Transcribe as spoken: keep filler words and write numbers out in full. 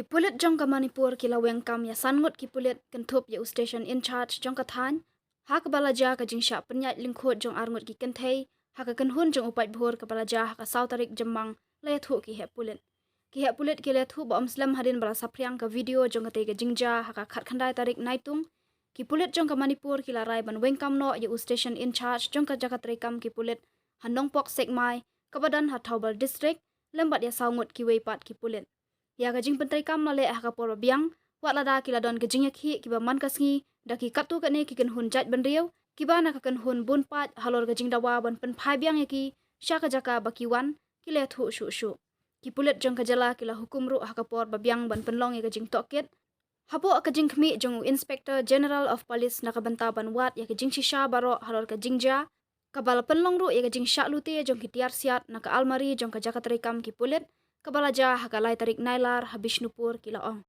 Ki pulit jong ka Manipur ki la weng kam ïa san ngut ki pulit kynthup ïa u station in charge jong ka thaiñ, ha kaba la jia ka jingshah pynïaid lyngkhuid jong ar ngut ki kynthei ha ka kynhun jong u paidbah kaba la jia ha ka saw tarik Jymmang, la ïathuh ki heh pulit. Ki heh pulit ki la ïathuh ba ym slem hadien ba la saphriang ka video jong katei ka jingjia ha ka khatkhyndai tarik Naitung, ki pulit jong ka Manipur ki la rai ban weng kam noh ïa u station in charge jong ka jaka treikam ki pulit ha Nongpok Sekmai, kaba don ha Thoubal District, lem bad ïa saw ngut kiwei pat ki pulit. Ïa ka jingpyntreikam la leh ha ka por ba biang, wat lada ki la don ka jingïakhih kiba man ka sngi da ki katto katne ki kynhun jaitbynriew kiba na ka kynhun bun paid halor ka jingdawa ban pynphai biang ïa ki sha ka jaka ba ki wan, ki la ïathuh shuh shuh. Ki pulit jong ka jylla ki la hukum ruh ha ka por ba biang ban pynlong ïa ka jingtohkit, hapoh ka jingkhmih jong u Inspector General of Police na ka bynta ban wad ïa ka jingshisha baroh halor ka jingjia, kaba la pynlong ruh ïa ka jingshah lute jong ki tiar siat na ka almari jong ka jaka treikam ki pulit, kaba la jia ha ka lai tarik Nailar ha Bishnupur, ki la ong.